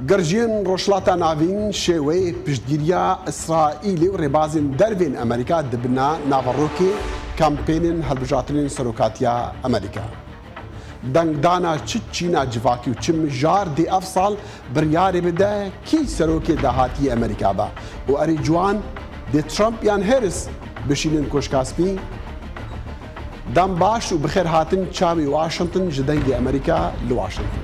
گرژیên Rojhilata Navîn şêweyê piştgiriya Îsraîlê û rêbazên dervên Amerîka dibina naverokê kampênên hilbijartinên Serokatiya Amerîka. Dengdana çi çîna civakî û çi mijar dê ev sal biryarê bide kî serokê dahatiyê Amerîka be û erê ciwan dê Trump yan Harris bişînin Koşka Spî? Dem baş û bixêr hatin çavê Washington ji dengê Amerîka li Washington.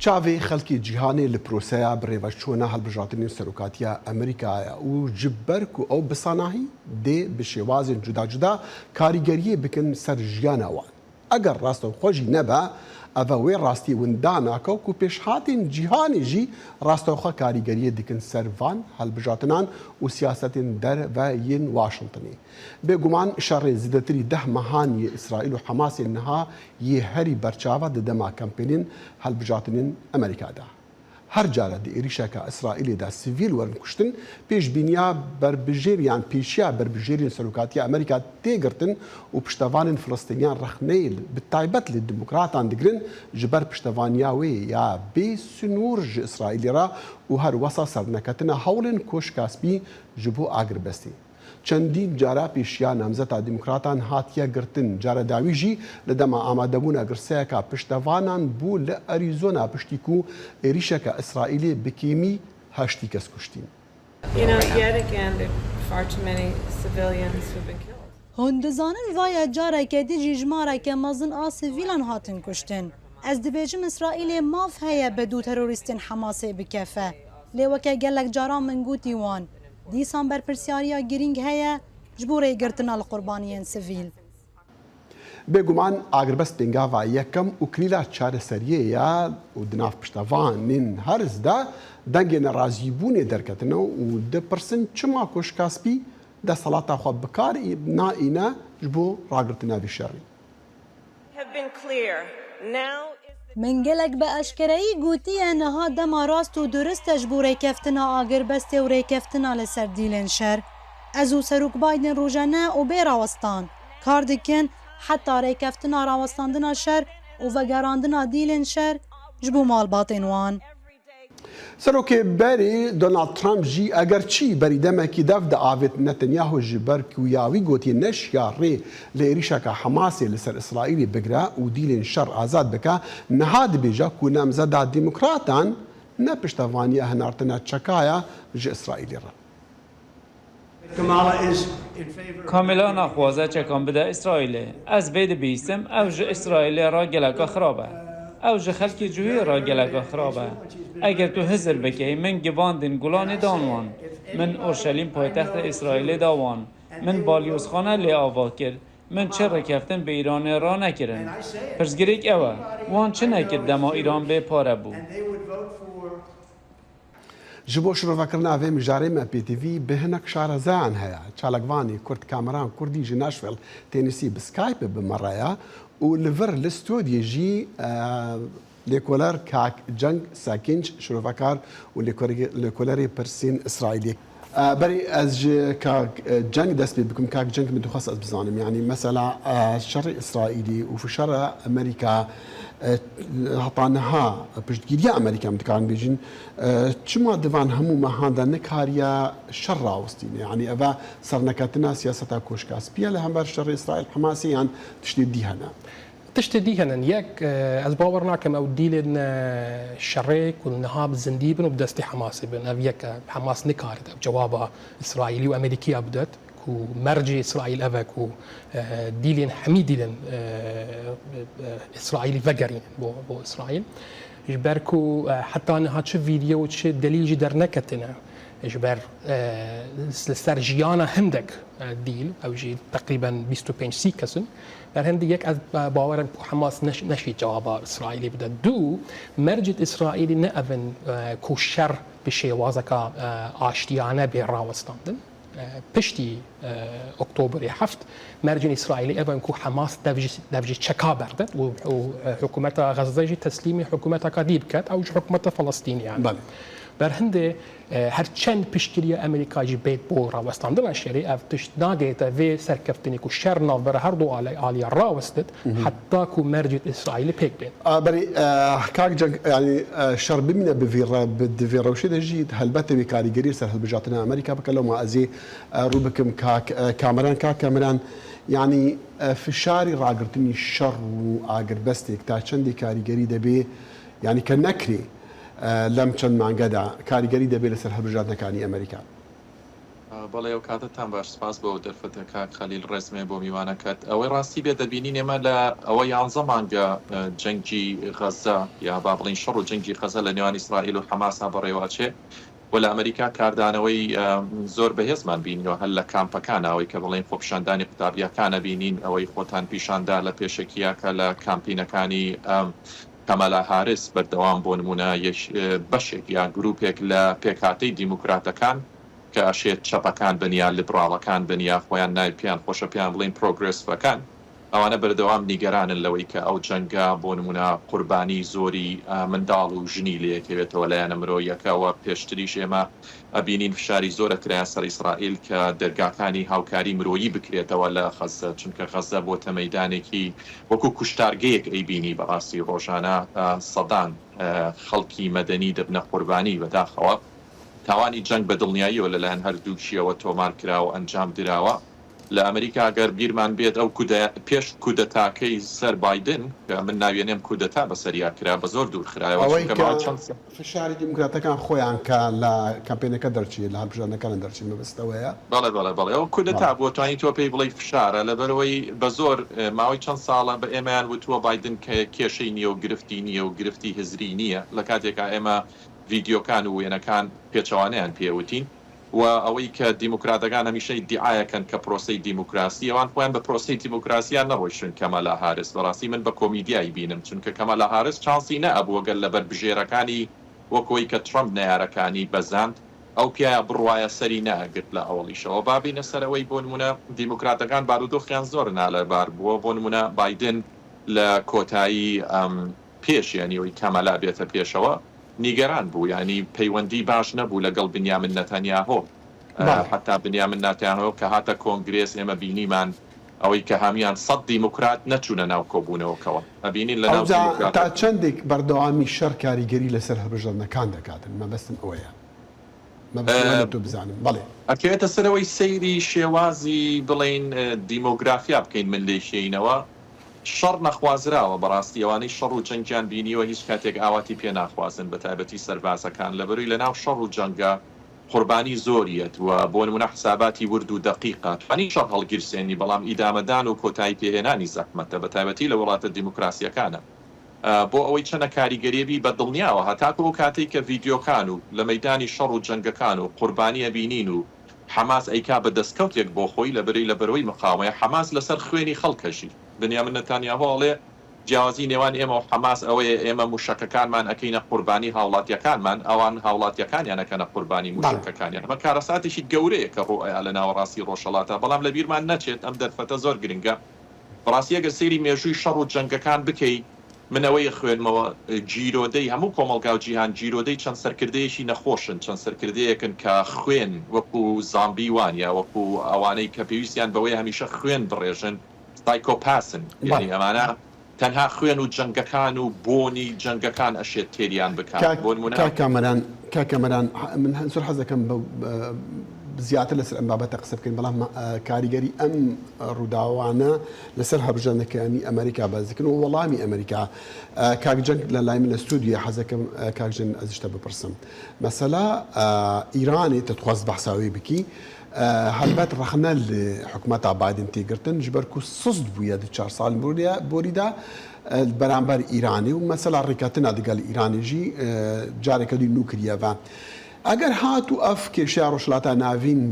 Çavê xelkê cîhanê li proseya birêveçûna hilbijartinên Serokatiya Amerîka ye û ji ber ku ew bi sanahî dê bi şêwazên cuda cuda karîgeriyê bikin ser jiyana wan. Eger rastewxwe jî nebe, ev e wê rastiyê winda nake ku pêşhatên cîhanê jî rastewxwe karîgeriyê dikin ser van hilbijartinan û siyasetên derve yên Washingtonê. Bêguman şerê zêdetirî deh mehan yê Îsraîl û Hemasê niha yê herî berçav e di dema kempênên hilbijartinên Amerîka de. Her care di êrîşeke Îsraîlê de sivîl werin kuştin, pêşbîniya berbijêr yan pêşiya berbijêrên Serokatiya Amerîka tê girtin û piştevanên Filistîniyan rexneyê bi taybet li Demokratan digirin ji ber piştevaniya wê ya bê sinûr ji Îsraîlê re û her wesa serneketina hewlên Koşka Spî ji bo agirbestê. Çendîn cara pêşiya namzeta Demokratan hatiye girtin. Cara dawî jî li dema amadebûna girseyeka piştevanan bû li Arizona piştî ku êrîşeke Îsraîlê bi kêmî heştî kes kuştîn. Hûn dizanin vaye careke dî jî jimareke mezin a sivîlan hatin kuştin. Ez dibêjim Îsraîlê maf heye bi dû terorîstên Hemasê bikefe. Lê weke gelek caran min gotî wan, dîsan berpirsyariya girîng heye ji bo rêgirtina li qurbaniyên sivîl. Bêguman agirbest pêngava yekem û kilîla çareseriyê ye û di nav piştevanên Harris de dengê nerazîbûnê derketine û dipirsin çima Koşka Spî desthilata xwe bikar naîne ji bo ragirtina vî şerî. Min gelek bi eşkereyî gotiye niha dema rast û durist e ji bo rêkeftina agirbestê û rêkeftina li ser dîlên şer. Ez û Serok Biden rojane û bê rawestan kar dikin heta rêkeftina rawestandina şer û vegerandina dîlên şer ji bo malbatên wan. Serokê berê Donald Trump jî eger çî berî demekî dev diavêt Netanyahu ji ber ku ya wî gotiye neşiya rê li êrîşeke Hemasê li ser Îsraîlê bigire û dîlên şer azad bike, niha dibêje ku namzeda Demokratan ne piştevaniya hinartina çeka ye ji Îsraîlê re. Kamila naxwaze çekan bide Îsraîlê. Ez vê dibihîstim, ew ji Îsraîlê re geleka xirab e. Ew ji xelkê cihûyê re geleka xirab e. Eger tu hizir bikey, min givandên gulanê dan wan. Min Orşelîm paytextê Îsraîlê da wan. Min balyozxane lê ava kir. Min çi rêkeftin bi Îranê re nekirin. Pirsgirêk ew e, wan çi nekir dema Îran bê pare bû. Ji bo şirovekirina vê mijarê me pêdivî bi hinek şarezayan heye. Çalakvanê Kurd Kameran Kurdî ji Nashville, Tennessee bi Skype bi me re ye û li vir li studyoyê jî lêkoler Kak Ceng Sekinç şirovekar û lêkolerê pirsên Îsraîlê. Berê ez ji Kak Ceng dest pê bikim. Kak Ceng min dixwest ez bizanim yanî mesela şerê Îsraîlê û fişara Amerîka heta niha piştgîriya Amerîka em dikarin bêjin çima di van hemû mehan de nikariye şer rawestîne? Yanî ev e serneketina siyaseta Koşka Spî ye li hember şerê Îsraîl Hemasê yan tiştê dî hene? Tiştê dî hene. Yek ez bawer nakim ew dîlên şerê ku niha bi zindî bin û bi destê Hemasê bin. Ev yek e. Hemas nikarit ev cewaba Îsraîlî û Amerîkî ya bidet. Ku mercê Îsraîl ev e ku dîlên hemî dîlên Îsraîlî vegerînin bo bo Îsraîl. Ji ber ku heta niha çi vîdeo û çi delîl jî derneketine ji ber li ser jiyana hindek dîl ew jî teqrîben 25 sî kes in. بەر هەندی یەک ئەز باوەرم کو حەماس نەشی جەوابا ئیسرائیلی بدە دوو مەرجت ئیسرائیلی نە ئەڤن کو شەڕ بە شێوازەکا ئاشتیانە بێ ڕاوەستاندن پشتی ئۆکتۆبری هەفت مەرجن ئیسرائیلی ئەڤن کو حەماس دەڤژی چەکا بەردەت و حکوومەتە غەززەژی تەسلیمی حکوومەتەکە دی بکات ئەوش حکوومەتە فەڵەستینیان بەر هەندێ هەر چەند پشتگیریە ئەمریکا ژی بێت بۆ ڕاوەستاندنا شەرێ ئەڤ تشت ناگەێتە ڤێ سەرکەفتنێ کو شەر ناڤبەرە هەر دو ئالیە ڕاوەستت حەتا کو مەرجێت ئیسرائیلی پێک بێن. بەری کاک جەنگ یانی شەر بمینە بڤی ڕە دڤێ ڕەوشێ دە ژی هەلبەتە وێ کاریگەری سەر هەلبژاتنا ئەمریکا بکە لەوما ئەزێ ڕوو بکم کاک کامەران کاک کامەران یانی فشاری ڕاگرتنی شەڕ و ئاگربەستێک تا چەندی کاریگەری دەبێ یانی کە نەکرێ لەم چەند مانگەدا کاریگەری دەبێت لەسەر هەڵبژاردنەکانی ئەمریکا؟ بەڵێ ئەو کاتەتان باش سپاس بۆ ئەو دەرفەتە کاک خەلیل ڕێزمێ بۆ میوانەکەت ئەوەی ڕاستی بێت دەبینین ئێمە لە ئەوە یانزە مانگە جەنگی غەزە یا با بڵێین شەڕ و جەنگی غەزە لە نێوان ئیسرائیل و حەماسا بەڕێوەئەچێ و لە ئەمریکا کاردانەوەی زۆر بەهێزمان بینیوە هەر لە کامپەکان ئەوەی کە بڵێین خۆپیشاندانی قوتابیەکان ئەبینین ئەوەی خۆتان پیشاندا لە پێشەکیە کە لە کامپینەکانی کامالا هاریس بەردەوام بۆ نموونە بەشێک یا گروپێک لە پێکهاتەی دیموکراتەکان کە ئەشێت چەپەکان بن یا لیبراڵەکان بن یا خۆیان ناوی پێیان خۆشە پێیان بڵێین پرۆگرێسڤەکان ئەوانە بەردەوام نیگەرانن لەوەی کە ئەو جەنگە بۆ نموونە قوربانی زۆری منداڵ و ژنی لێکەوێتەوە لایەنە مرۆییەکە و پێشتریش ئێمە ئەبینین فشاری زۆر ئەکرایە سەر ئیسرائیل کە دەرگاکانی هاوکاری مرۆیی بکرێتەوە لە غەززە چونکە غەززە بۆتە مەیدانێکی وەکو کوشتارگەیەک ئەیبینی بەڕاستی ڕۆژانە سەدان خەڵکی مەدەنی دەبنە قوربانی بەداخەوە تاوانی جەنگ بە دڵنیاییەوە لەلایەن هەردووکیەوە تۆمار کرا و ئەنجام دراوە. لە ئەمریکا گەر بیرمان بێت ئەو کودە پێش کودەتاکەی سەر بایدن کە من ناویەنێم کودەتا بەسەریا کرا بە زۆر دوور خرایەوە ئەوەی چونکە کە ماوەی چەند سا. فشاری دیموکراتەکان خۆیان کە لە کەمپەینەکە دەرچی لە هەڵبژاردنەکانە دەرچی مەبەست ئەوەیە؟ بەڵێ بەڵێ بەڵێ ئەوە کودەتا بەڵێ. بووە توانی تۆ پێی بڵێی فشارە لەبەرئەوەی بە زۆر ماوەی چەند ساڵە بە ئێمەیان وتووە بایدن کە کێشەی نییە و گرفتی نییە و گرفتی هزری نییە لە کاتێکا ئێمە ڤیدیۆکان و وێنەکان پێچەوانەیان پێ وتین. و ئەوەی کە دیموکراتەکان هەمیشە ئیدیعایەکەن کە پرۆسەی دیموکراسی، ئەوان خۆیان بە پرۆسەی دیموکراسیان نەڕۆیشتن کەمالا هاریس بەڕاستی من بە کۆمیدیای بینم چونکە کەمالا هاریس چانسی نەئەبوو گەر لە بەربژێرەکانی وەک ئەوەی کە ترەمپ نەیارەکانی بەزاند ئەو پیایە بڕوایە سەری نەئەگرت لە ئەوەڵیشەوە با بینە سەر ئەوەی بۆ نمونە دیموکراتەکان بارودۆخیان زۆر نالەبار بووە بۆ نمونە بایدن لە کۆتایی پێش یانی ئەوەی کامالا بێتە پێشەوە نیگەران بوو یانی پەیوەندی باش نەبوو لەگەڵ بنیامن نەتانیاهۆ بەڵێ. حەتا بنیامن ناتیاهۆ کە هاتە کۆنگرێس ئێمە بینیمان ئەوەی کە هەموان سەد دیموکرات نەچوونە ناو کۆبوونەوەکەوە ئەبینین لە ناو ئەوجا تا دیموکراتە. چەندێک بەردەوامی شەڕ کاریگەری لەسەر هەڵبژاردنەکان دەکاتن مەبەستم ئەوەیە مەبەستم ئەوە لە تۆ بزانم بەڵێ. ئەکەوێتە سەر ئەوەی سەیری شێوازی بڵێین دیمۆگرافیا بکەین من لێی شێینەوە شەڕ نەخوازراوە بەڕاستی ئەوانەی شەڕ و جەنگیان بینیوە هیچ کاتێک ئاواتی پێ ناخوازن بەتایبەتی سەربازەکان لەبەروی لەناو شەڕ و جەنگا قوربانی زۆر یەت و بۆ نمونە حساباتی ورد و دەقیقە توانی شەڕ هەڵگیرسێنی بەڵام ئیدامەدان و کۆتایی پێهێنانی زەحمەتە بەتایبەتی لە وڵاتە دیموکراسیەکانە بۆ ئەوەی چەنە کاریگەریە بی بەدڵنیاوە هەتاکو ئەو کاتەی کە ڤیدیۆکان و لە مەیدانی شەڕ و جەنگەکان و قوربانی ئەبینین و حەماس ئەیکا بە دەستکەوتێک بۆ خۆی لەبەرەی لەبەرەی مقاومەیە حەماس لەسەر خوێنی خەڵک ئەژی. بنیامن نەتانیاهۆ ئەڵێ جیاوازی نێوان ئێمە و حەماس ئەوەیە ئێمە موشەکەکانمان ئەکەینە قوربانی هاوڵاتیەکانمان ئەوان هاوڵاتیەکانیان ئەکەنە قوربانی موشەکەکانیان ئەمە کارەساتێکی گەورەیە کە ڕووئەیا لە ناوەڕاستی ڕۆژهەڵاتا بەڵام لەبیرمان نەچێت ئەم دەرفەتە زۆر گرنگە بەڕاستی ئەگەر سەیری مێژووی شەڕ و جەنگەکان بکەی من ئەوەی ئەخوێنمەوە گیرۆدەی هەموو کۆمەڵگا و جیهان گیرۆدەی چەند سەرکردەیەکی نەخۆشن، چەند سەرکردەیەکن کە خوێن وەکو زامبی وان یا وەکو ئەوانەی کە پێویستیان بەوەیە هەمیشە خوێن بڕێژن سایکۆپاسن یانی ئەمانە تەنها خوێن و جەنگەکان و بۆنی جەنگەکان ئەشێت تێریان بکات کاک بۆ نمونە. کاک کامەران کاک کامەران من زۆر حەز دەکەم بە زیاتر لەسەر ئەم بابەتە قسە بکەین بەڵام کاریگەری ئەم ڕووداوانە لەسەر هەڵبژاردنەکانی ئەمریکا باس دەکەن و وەڵامی ئەمریکا کاک جەنگ لە لای من لە ستودیۆ حەزەکەم کاک جەنگ ئەز شتە بپرسم مەسەلا ئیرانێ تە دخواست بەحسا وێ بکی هەلبەت ڕەخنە لە حکومەتا بایدن تێگرتن ji ber ku sist bûye di çar salên borî de beramber Îranê û mesela rêketina digel Îranê jî careke dî nû kiriye ve. Eger hat û ev kêşeya Rojhilata Navîn.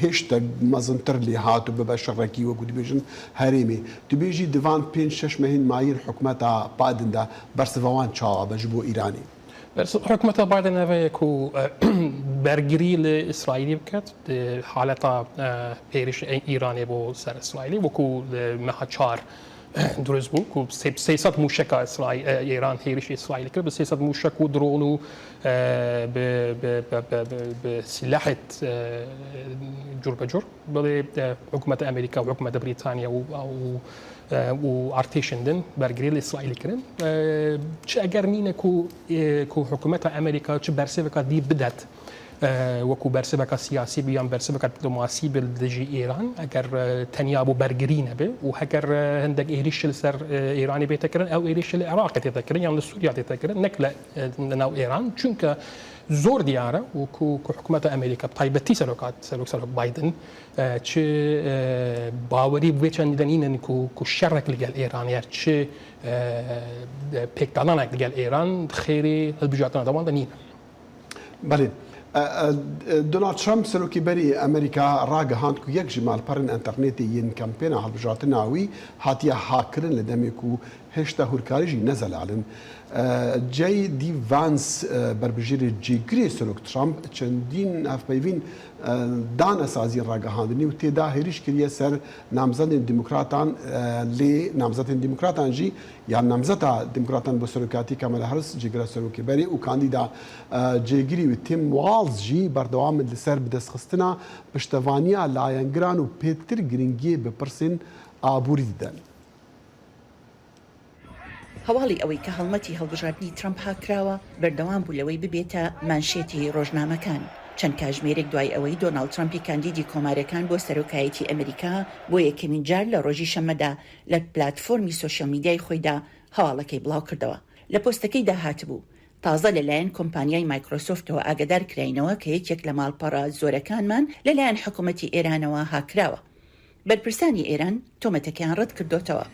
هێشتە مەزنتر لێ هات و ببە شەڕەکی وەکو دبێژن هەرێمێ. دبێژی دڤان پێنج شەش مەهên مایین حکومەتا بایدن دا بەرسڤا وان چاوا بە ji bo ئیرانێ؟ بەرسڤ حکومەتا بایدن ئەڤەیە کو بەرگری لە ئیسرائیلی بکەت di حالەتا هێرش ئیرانێ بۆ سەر ئیسرائیلی وەکو لە مەها چار دروست بوو کو 300 موشەکا ئێران هێرشی ئیسرائیل کرد بە 300 موشەک و درۆن و بە سلاحت جور بە جور بەڵێ حکوومەتە ئەمریکا و حکوومەتە بریتانیا و و ئارتێشن دن بەرگری لە ئیسرائیل کرن چ ئەگەر نینە کو کو حکوومەتە ئەمریکا چ بەرسێڤکا دی بدات وەکو بەرسڤەکە سیاسی بی یان بەرسڤەکە دیپلۆماسی بێ دژی ئێران ئەگەر تەنیا بۆ بەرگری نەبێ و هەگەر هەندێک ئێریش لەسەر ئێرانی بێتە کردن ئەو ئێریش لە عێراق تێتە کردن یان لە سووریا تێتە کردن نەک لە ناو ئێران چونکە زۆر دیارە وەکو حکوومەتە ئەمریکا تایبەتی سەرۆکات سەرۆک سەرۆک بایدن چ باوەری بێ چەند دەنینن کو شەڕێک لەگەل ئێران یار چ پێکدانانێک لەگەل ئێران خێری هەڵبژاردنە دەوان دەنینە. بەڵێ. دۆناڵد ترەمپ سەرۆکی بەری ئەمریکا ڕاگەهاند کو یەک ji malperên înternetê yên kampêna hilbijartina wî hatiye hackkirin li demê ku hêşta hûrkarî jî ne zelal in. JD Vance berbijêrê cêgirê Serok Trump çendîn hevpeyvîn dane saziyên ragihandinê û tê da hêrîş kiriye ser namzedên Demokratan lê namzedên Demokratan jî Yan namzeta Demokratan bo serokatî Kamala Harris, cêgira serokê berê û kandîda cêgirî wî Tim Walz jî berdewam in li ser bidestxistina piştevaniya layengiran û pêtir giringiyê bi pirsên aborî didin. هەواڵی ئەوەی کە هەڵمەتی هەڵبژاردنی ترەمپ هاککراوە، بەردەوام بوو لەوەی ببێتە مانشێتی ڕۆژنامەکان. چەند کاژمێرێک دوای ئەوەی دۆناڵد ترەمپی کاندیدی کۆمارەکان بۆ سەرۆکایەتی ئەمریکا بۆ یەکەمین جار لە ڕۆژی شەممەدا لە پلاتفۆرمی سۆشیال میدیای خۆیدا هەواڵەکەی بڵاوکردەوە. لە پۆستەکەیدا هاتبوو، تازە لەلایەن کۆمپانیای مایکرۆسۆفتەوە ئاگادار کراینەوە کە یەکێک لە ماڵپەڕە زۆرەکانمان لەلایەن حکومەتی ئێرانەوە هاککراوە. بەرپرسانی ئێران تۆمەتەکەیان ڕەتکردۆتەوە.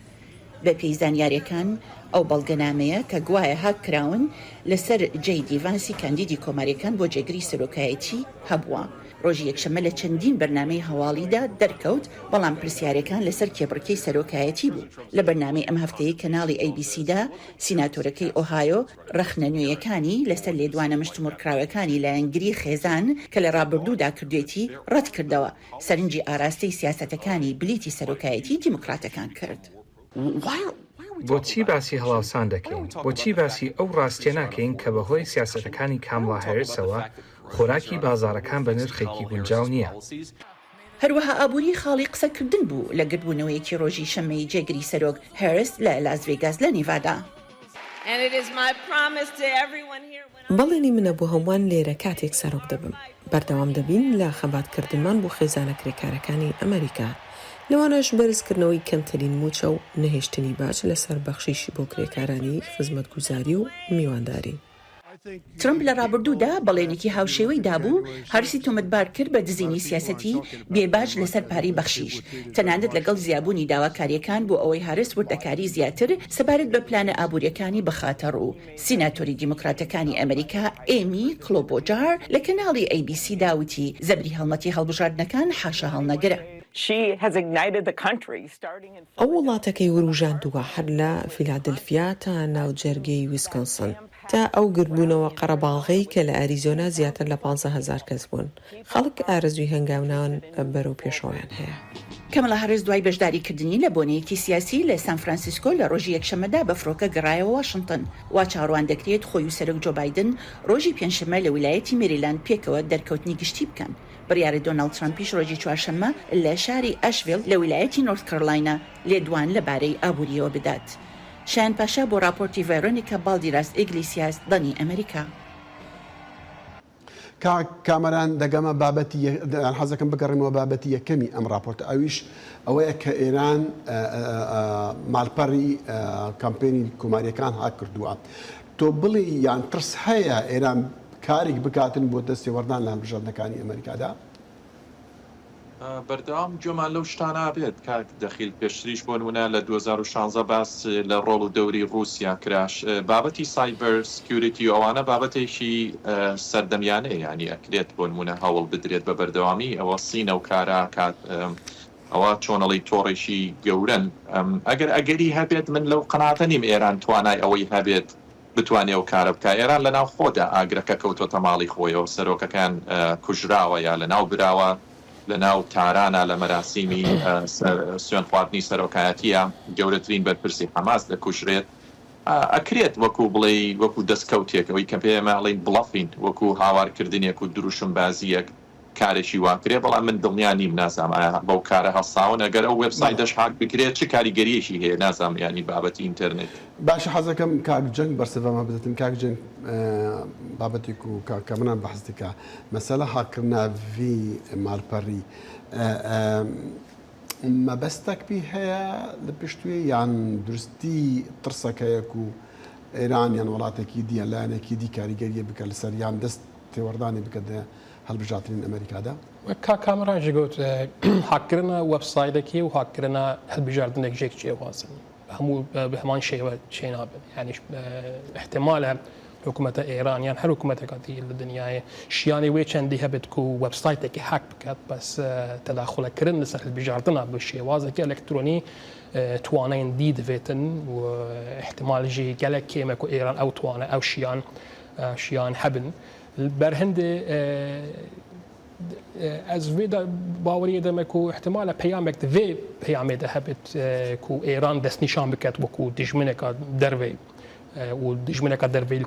بەپێی زانیارییەکان، ئەو بەڵگەنامەیە کە گوایە هاککراون، لەسەر جەی دی ڤانسی کاندیدی کۆمارییەکان بۆ جێگری سەرۆکایەتی هەبووە. ڕۆژی یەکشەممە لە چەندین بەرنامەی هەواڵیدا دەرکەوت، بەڵام پرسیارەکان لەسەر کێبڕکێی سەرۆکایەتی بوو. لە بەرنامەی ئەم هەفتەیەی کەناڵی ئەی بی سیدا، سیناتۆرەکەی ئۆهایۆ ڕەخنە نوێیەکانی لەسەر لێدوانە مشتومڕکراوەکانی لایەنگری خێزان کە لە ڕابردوودا کردوێتی ڕەتکردەوە، سەرنجی ئاراستەی سیاسەتەکانی بلیتی سەرۆکایەتی دیموکراتەکان کرد. بۆچی باسی هەڵاوسان دەکەین؟ بۆچی باسی ئەو ڕاستیە ناکەین کە بەهۆی سیاسەتەکانی کامڵا هاریسەوە خۆراکی بازاڕەکان بە نرخێکی گونجاو نییە؟ هەروەها ئابووری خاڵی قسەکردن بوو لە گردبوونەوەیەکی ڕۆژی شەممەی جێگری سەرۆک هێرس لە لاس ڤێگاس لە نیڤادا. بەڵێنی منە بۆ هەمووان لێرە کاتێک سەرۆک دەبم، بەردەوام دەبین لە خەباتکردنمان بۆ خێزانە کرێکارەکانی ئەمەریکا، لەوانەش بەرزکردنەوەی کەمترین مووچە و نەهێشتنی باج لەسەر بەخشیش بۆ کرێکارانی خزمەتگوزاری و میوانداری. ترەمپ لە ڕابردوودا بەڵێنێکی هاوشێوەی دابوو، هاریسی تۆمەتبار کرد بە دزینی سیاسەتی بێ باج لەسەر پارەی بەخشیش، تەنانەت لەگەڵ زیابوونی داواکارییەکان بۆ ئەوەی هاریس وردەکاری زیاتر سەبارەت بە پلانە ئابوورییەکانی بخاتەڕوو. سیناتۆری دیموکراتەکانی ئەمریکا ئێمی کلۆبۆجار لە کەناڵی ئەی بی سی دا وتی، زەبری هەڵمەتی هەڵبژاردنەکان حاشاهەڵنەگرە. ئەو وڵاتەکەی وروژاندووە هەر لە فیلادلفیا تا ناوجەرگەی ویسکۆنسن. تا ئەو گردبوونەوە قەرەباڵغەی کە لە ئەریزۆنا زیاتر لە 15,000 کەس بوون. خەڵک ئارەزووی هەنگاونان بەرەو پێشەوەیان هەیە. کامالا هاریس دوای بەشداریکردنی لە بۆنەیەکی سیاسی لە سان فرانسیسکۆ لە ڕۆژی یەکشەممەدا بە فڕۆکە گەڕایەوە واشنتن. وا چاوەڕوان دەکرێت خۆی و سەرۆک جۆ بایدن ڕۆژی پێنجشەممە لە ویلایەتی مێریلاند پێکەوە دەرکەوتنی گشتی بکەن. بڕیارە دۆناڵد ترەمپیش ڕۆژی چوارشەممە لە شاری ئەشڤیل لە ویلایەتی نۆرث کارۆلاینا لێدوان لەبارەی ئابوورییەوە بدات. شایان پاشا بۆ ڕاپۆرتی ڤێرۆنیکا باڵدیراس ئیگلیسیاس، دەنگی ئەمەریکا. کاک کامەران دەگەمە بابەتی یان حەزەکەم بگەڕێمەوە بابەتی یەکەمی ئەم ڕاپۆرتە ئەویش ئەوەیە کە ئێران مالپەڕی کەمپێنی کۆماریەکان هاک کردووە تۆ بڵێ یان ترس هەیە ئێران کارێک بکاتن بۆ دەستێوەردان لە هەڵبژاردنەکانی ئەمریکادا؟ بەردەوام گوێمان لەو شتانە ئەبێت کاک دەخیل، پێشتریش بۆ نمونە لە 2016 باس لە ڕۆڵ و دەوری ڕووسیا کرا، بابەتی cyber security و ئەوانە بابەتێکی سەردەمیانەیە یانی ئەکرێت بۆ نمونە هەوڵ بدرێت بە بەردەوامی ئەوە سین ئەو کارە ئەکات ئەوە چۆنەڵی تۆڕێکی گەورەن ئەگەر ئەگەری هەبێت من لەو قەناعەتە نیم ئێران توانای ئەوەی هەبێت بتوانێ ئەو کارە بکا. ئێران لە ناو خۆدا ئاگرەکە کەوتۆتە ماڵی خۆیەوە، سەرۆکەکەیان کوژراوە یا لە ناو براوە، لە ناو تارانا لە مەراسیمی سوێندخواردنی سەرۆکایەتییا گەورەترین بەرپرسی حەماس دەکوژرێت. ئەکرێت وەکوو بڵێی وەکوو دەسکەوتێک، ئەوەی کە پێ ئێمە ئەڵێین bluffing، وەکوو هاوارکردنێک و دروشمبازییەک کارێکی وا کرێ، بەڵام من دڵنیا نیم نازانم ئایا بەو کارە هەڵساون، ئەگەر ئەو وێب سایتەش هاک بکرێ چ کاریگەریەکی هەیە نازانم یانی بابەتی ئینتەرنێت. باشە حەزەکەم کاک جەنگ بەرسڤەمە بدەتن کاک جەنگ بابەتێک و کاک کامەران بەحس دکا مەسەلە هاککردنا ڤی مالپەڕی مەبەستەک پی هەیە لە پشتوێ یان درستی ترسەک هەیە کو ئێران یان وڵاتێکی دی یان لایەنێکی دی کاریگەریە بکە لەسەر یان دەست تێوەردانی بکە دە هەڵبژاردنên ئەمریکادا؟ وەک کاک کامەران ژی گوت هاککردنا وێبسایتێکی و هاککردنا هەڵبژاردنێک ژێک جیاوازن هەموو بە هەمان شێوە چێ نابن یانیش احتمالە حکوومەتە ئێران یان هەر حکوومەتێکا دی لە دنیای شیانی وێ چەندی هەبێت کو وێبسایتێکی هاک بکات بەس تەداخلەکردن لەسەر هەڵبژاردنە بە شێوازێکی ئەلکترۆنی توانین دی دەبێتن و احتمال ژی گەلێک کێمە کو ئێران ئەو توانە ئەو شیان شیان هەبن بەر هەندێ ئەز وێ باوەریە دەمە کو احتمالە پەیامێک دەوێ پەیامێ دە هەبێت کو ئێران دەستنیشان بکات وەکو دژمنێکە دەروێ و دژمنەکە دەرڤەیل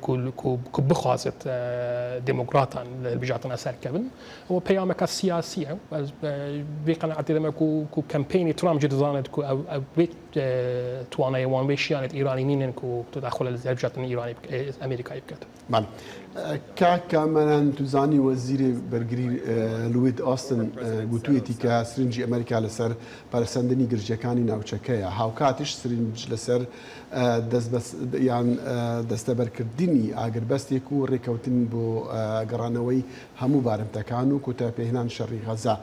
کو بخوازێت دێمۆکراتان لە هەلبژاردنە سەرکەون ئەوە پەیامەکە سیاسیە وێ قەناعەتی دەمە کو کەمپەینی ترامپ جی دەزانێت کو ئەو وێ توانای وان وێ شیانێت ئیرانی نینن کو تداخل لە هەلبژاردن ئیرانی ئەمریکایی بکات. بەڵێ کاک کامەران توزانی وەزیری بەرگری لوید ئۆستن گوتوویەتی کە سرنجی ئەمریکا لەسەر پەرەسەندنی گرژییەکانی ناوچەکەیە، هاوکاتیش سرنج لەسەر یان دەستەبەرکردنی ئاگربەستێک و رێککەوتن بۆ گەڕانەوەی هەموو بارمتەکان و کۆتایپێهێنان شەڕی غەزە.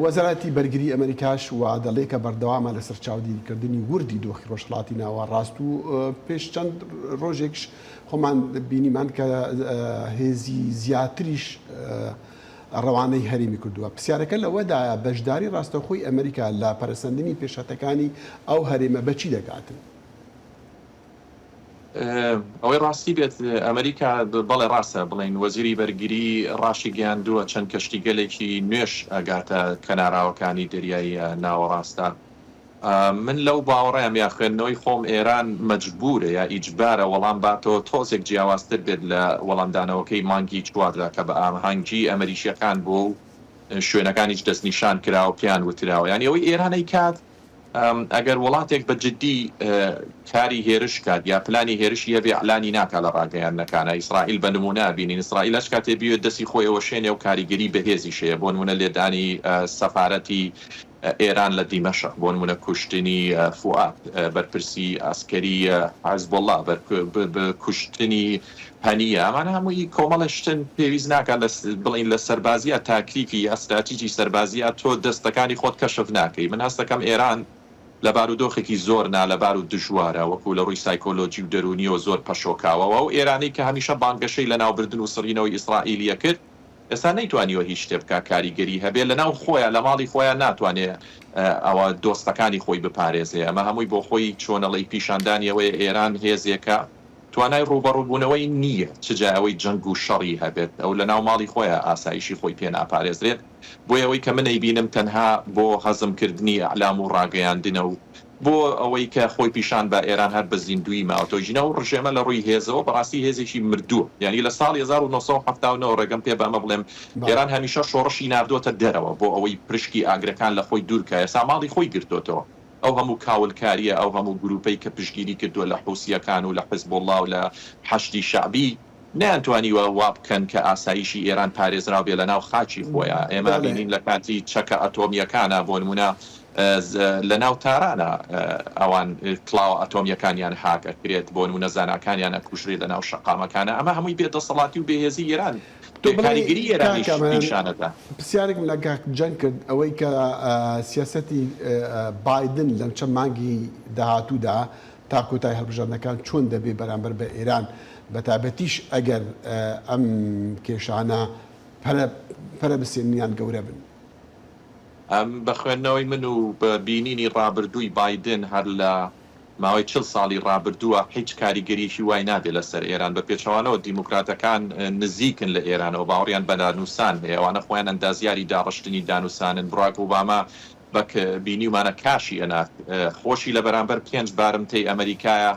وەزارەتی بەرگری ئەمریکاش وا دەڵێ کە بەردەوامە لەسەر چاودێریکردنی وردی دۆخی ڕۆژهەڵاتی ناوەڕاست و پێش چەند ڕۆژێکش خۆمان بینیمان کە هێزی زیاتریش ڕەوانەی هەرێمی کردووە. پرسیارەکە لەوەدایە بەشداری ڕاستەوخۆی ئەمریکا لە پەرەسەندنی پێشهاتەکانی ئەو هەرێمە بە چی دەگاتن؟ ئەوەی ڕاستی بێت ئەمریکا بەڵێ ڕاستە بڵێین وەزیری بەرگری ڕاشیگەیاندووە چەند کەشتیگەلێکی نوێش ئەگاتە کەناراوەکانی دەریای ناوەڕاستە. من لەو باوەڕەم یا خوێندنەوەی خۆم ئێران مەجبورە یا ئیجبارە وەڵام باتەوە تۆزێک جیاوازتر بێت لە وەڵامدانەوەکەی مانگی چواردا کە بە ئاهەنگی ئەمریکیەکان بووە و شوێنەکانیش دەستنیشان کراوە پێیان وتراوە یانی ئەوەی ئێران ئەیکات ئەگەر وڵاتێک بە جدی کاری هێرش کات یا پلانی هێرشی هەبێ ئەعلانی ناکا لە ڕاگەیاندنەکانا ئیسرائیل بە نمونە ئەبینین ئیسرائیل هەچ کاتێ بیەوێت دەستی خۆی ئەوەشێنێ و کاریگەری بەهێزیش هەیە بۆ نمونە لێدانی سەفارەتی ئێران لە دیمەشق، بۆ نموونە کوشتنی فوئاد بەرپرسی عەسکەری حزبوڵڵا، کوشتنی هەنییە، ئەمانە هەمووی کۆمەڵێ شتن پێویست ناکات لە بڵێین لە سەربازییا تاکتیکی یا ستراتیجی سەربازییا تۆ دەستەکانی خۆت کەشف ناکەی. من هەست دەکەم ئێران لە بارودۆخێکی زۆر نالەبار و دژوارە، وەکوو لە ڕووی سایکۆلۆجی و دەروونییەوە زۆر پەشۆکاوە و ئەو ئێرانەی کە هەمیشە بانگەشەی لەناوبردن و سڕینەوەی ئیسرائیلی ئەکرد، ئێستا نەیتوانیوە هیچ شتێ بکا کاریگەری هەبێ لەناو خۆیا لە ماڵی خۆیا ناتوانێ ئەوە دۆستەکانی خۆی بپارێزێ ئەمە هەمووی بۆ خۆی چۆنەڵی پیشاندانی ئەوەیە ئێران هێزێکە توانای ڕووبەڕووبوونەوەی نییە چ جای ئەوەی جەنگ و شەڕی هەبێت ئەو لەناو ماڵی خۆیا ئاسایشی خۆی پێ ناپارێزرێت بۆیە ئەوەی کە من ئەیبینم تەنها بۆ هەزم کردنی ئیعلام و ڕاگەیاندنە و بۆ ئەوەی کە خۆی پیشان با ئێران هەر بە زیندوویی ماوەتەوە ژینا ئەو ڕژێمە لە ڕووی هێزەوە بەڕاستی هێزێکی مردووە یانی لە ساڵی 1979 ڕێگەم پێ بە ئەمە بڵێم ئێران هەمیشە شۆڕشی ناردۆتە دەرەوە بۆ ئەوەی پرشکی ئاگرەکان لە خۆی دوور کا ئێستا ماڵی خۆی گرتۆتەوە ئەو هەموو کاولکارییە ئەو هەموو گرووپەی کە پشتگیری کردووە لە حوسییەکان و لە حزبوڵڵا و لە حەشدی شەعبی نەیانتوانیوە وا بکەن کە ئاسایشی ئێران پارێزراو بێ لە ناو خاکی خۆیا. ئێمە ئەبینین لە کاتی چەکە ئەتۆمییەکانا بۆ نموونە. لە ناو تارانە ئەوان کڵاوە ئەتۆمیەکانیان هاک ئەکرێت بۆ نمونە زاناکانیان ئەکوژرێت لە ناو شەقامەکانە ئەمە هەمووی بێ دەسەڵاتی و بێهێزی ئێران تۆ بێ بڵێی کاریگەری کاک ئێرانیش کامەران نیشانەدا. پرسیارێکم لە کاک جەنگ کرد ئەوەی کە سیاسەتی بایدن لەم چەند مانگی داهاتوودا تا کۆتای هەڵبژاردنەکان چۆن دەبێ بەرامبەر بە ئێران بەتایبەتیش ئەگەر ئەم کێشانە پەرە پەرە بسێنن یان گەورە بن؟ ئەم بە خوێندنەوەی من و بە بینینی ڕابردووی بایدن هەر لە ماوەی چل ساڵی ڕابردووە هیچ کاریگەریەکی وای نابێ لە سەر ئێران بە پێچەوانەوە دیموکراتەکان نزیکن لە ئێرانەوە باوەڕیان بە دانوسان هەیە ئەوانە خۆیان ئەندازیاری داڕشتنی دانوسانن براک ئوباما بەک بینیومانە کاشی ئەنارد خۆشی لە بەرامبەر پێنج بارمتەی ئەمەریکایە